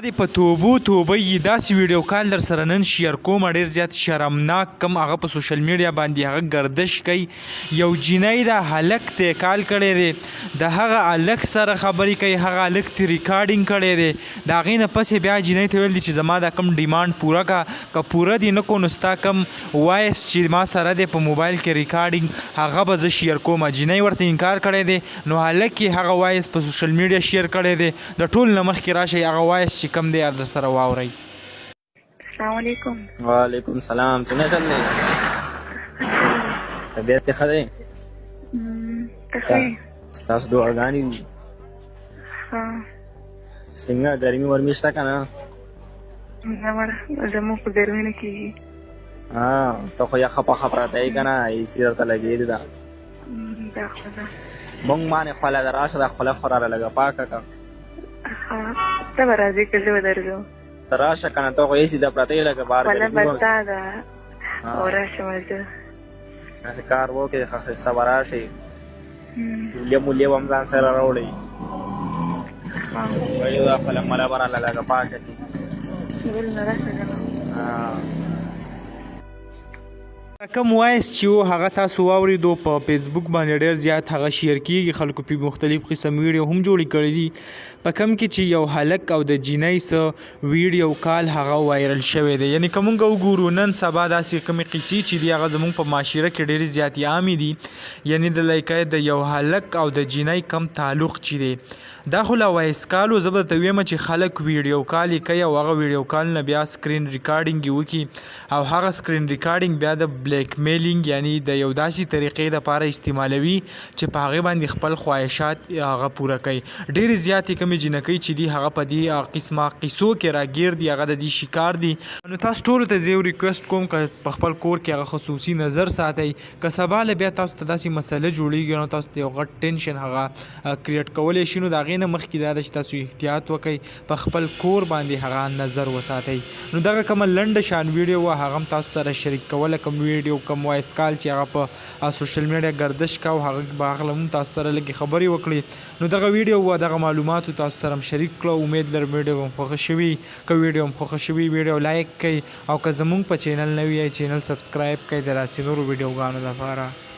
دې په توبو توبه یی داسې ویډیو کال در سره نن شیر کوم ډیر زیات شرمناک کم هغه په سوشل میډیا باندې هغه گردش کوي. یو جینۍ دا هلک ته کال کړی دی، د هغه هلک سره خبرې کوي، هغه هلک ته ریکارډینګ کړی دی. د هغې نه پس بیا جینۍ ته ویل دي چې زما دا کم ډیمانډ پوره کا، که پوره دی نه کو نو ستا کم وایس چې ما سره دی په موبایل کې ریکارډینګ هغه به زه شیر کوم. جینۍ ورته انکار کړی دی، نو هلک یې هغه وایس په سوشل میډیا شیر کړی دی. د ټول نه مخکې راشئ هغه وایس چې کم دی در سره واورئ. السلام علیکم. وعلیکم سلام، څنګه چل دی؟ طبیعت دې ښه دی؟ ته ښه یې؟ ستاسو دعاګانې دي. ښه. څنګه ګرمي ورمي شته که نه؟ نه مړه، زموږ خو ګرمي نه کېږي. ها، ته خو یخه پخه پرته یې که نه، ای سي درته لګېدې ده. دا خو ده. مونږ باندې خوله ده، راشه دا خوله خو راله لږه پاکه که. ښه، ته به راځې که زه به درځم؟ ته راشه که نه، ته خو هسې ده پرته یې لکه بار. خوله به ستا ده او راشم زه. داسې کار وکړې، ښه ښایسته به راشې، جولیه مولیه به هم ځان سره راوړې. وایي دا خوله مله به راله لږه پاکه کړي. بل نه راشه که نه. کوم وایس چې وو هغه تاسو واوریدو، په فیسبوک باندې ډیر زیات هغه شیر کیږي، خلکو په مختلف قسم ویډیو هم جوړې کړې دي، په کم کې چې یو هلک او د جینۍ سه ویډیو کال هغه وایرل شوی دی. یعنی که مونږ وګورو نن سبا داسې کومې قصې چې دي هغه زمونږ په معاشره کې ډېرې زیاتې عامې دي، یعنی د لکه د یو هلک او د جینۍ کم تعلق چې دی، دا خو لا وایس کال و. زه به درته ویم چې خلک ویډیو کال یې کوي او هغه ویډیو کال نه بیا سکرین ریکارډینګ یې وکړي او هغه سکرین ریکارډینګ بیا د بلیک میلینګ، یعنی د یو داسې طریقې د پاره استعمالوي چې په هغې باندې خپل خواهشات هغه پوره کوي. ډېرې زیاتې کومې جینکۍ چې دي هغه په دې قسمه قصو کې راګیر دي، هغه د دې شکار دي. نو تاسو ټولو ته زه یو ریکویسټ کوم که په خپل کور کې هغه خصوصي نظر ساتئ، که سبا له بیا تاسو ته داسې مسله جوړیږي نو تاسو ته یو غټ ټینشن هغه کریټ کولی شي. نو د هغې نه مخکې دا ده چې تاسو احتیاط وکړئ، په خپل کور باندې هغه نظر وساتئ. نو دغه کومه لنډه شان ویډیو وه هغه هم تاسو سره شریک کوله، کوم ویډیو کوم وایس کال چې هغه په سوشل میډیا ګردش کا او هغه به هغه هم تاسو سره لږې خبرې وکړي. نو دغه ویډیو وه، دغه معلوماتو تاسو سره هم شریک کړو. امید لرم ویډیو هم خوښه شوي. که ویډیو هم خوښه شوي ویډیو لایک کړئ او که زمونږ په چینل نوی یئ چینل سبسکرایب کړئ د داسې نورو ویډیوګانو لپاره.